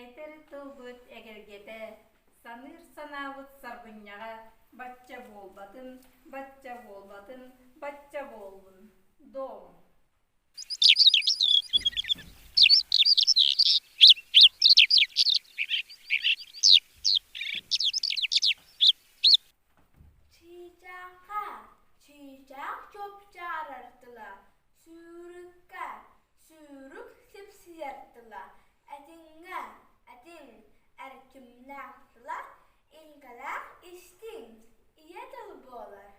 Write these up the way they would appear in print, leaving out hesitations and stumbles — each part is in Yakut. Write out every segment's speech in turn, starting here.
Этэр тылбыт эгэлгэтэ, саныыр санаабыт сарбынньаҕа бачча буолбатын, бачча буолбатын, бачча буоллун. Дом! Чыычаахха чыычаах чуопчаарар тыла, сүүрүккэ сүүрүк сипсийэр тыла, этиҥҥэ этиҥ эрчимнээх тыла, иҥкэлээх истиҥ ийэ тыл буолар.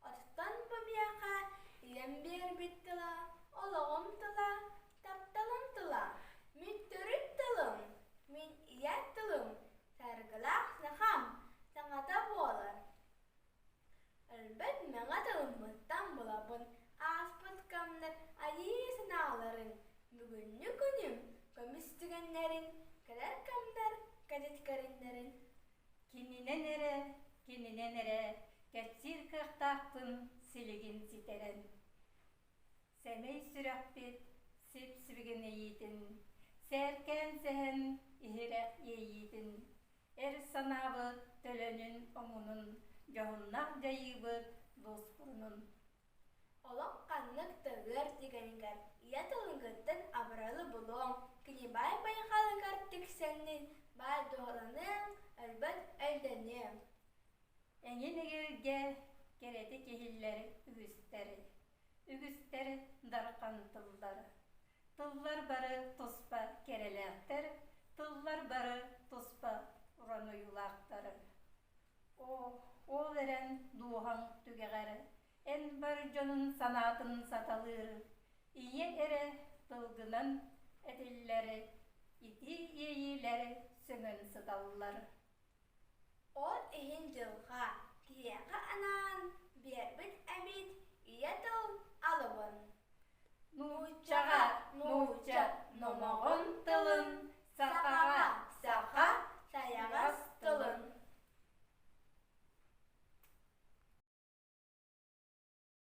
Оттон бу миэхэ ийэм биэрбит тыла, олоҕум тыла, тапталым тыла, мин төрүт тылым, мин ийэ тылым, саргылаах сахам саҥата буолар. Өлбөт мэҥэ тылыммыттан булабын ааспыт кэмнэр айыы санааларын, бүгүҥҥү күнүм көмүс түгэннэрин, кэлэр кэмнэр кэтит кэриҥнэрин. Кининэн эрэ, кининэн эрэ кэпсиир кыахтаахпын силигин ситэрэн. Сэмэй сүрэхпит сип-сибигинэйиитин, сээркээн сэһэн иһирэх иэйиитин, эр санаабыт төлөнүн омунун, дьоһуннаах дьайыыбыт дуоспурунун. Олох ханнык да ыар түгэнигэр ийэ тылыгыттан абыралы булуоҥ, кини баай байҕалыгар тиксэннин, баай дуоланыаҥ, өлбөт өйдөниөҥ. Эҥин эгэлгэ кэрэтик иһиллэр үгүстэр, үгүстэр дархан тыллар. Тыллар бары туспа кэрэлээхтэр, тыллар бары туспа уран ойуулаахтар. Оо, ол эрэн дууһаҥ түгэҕэр эн бар дьонун санаатын саталыыр, ийэ эрэ тылгынан этиллэр итии иэйиилэр сөҥөн сыталлар. Ол иһин дьылҕа киһиэхэ анаан биэрбит эбит ийэ тыл алыбын. Нуучча.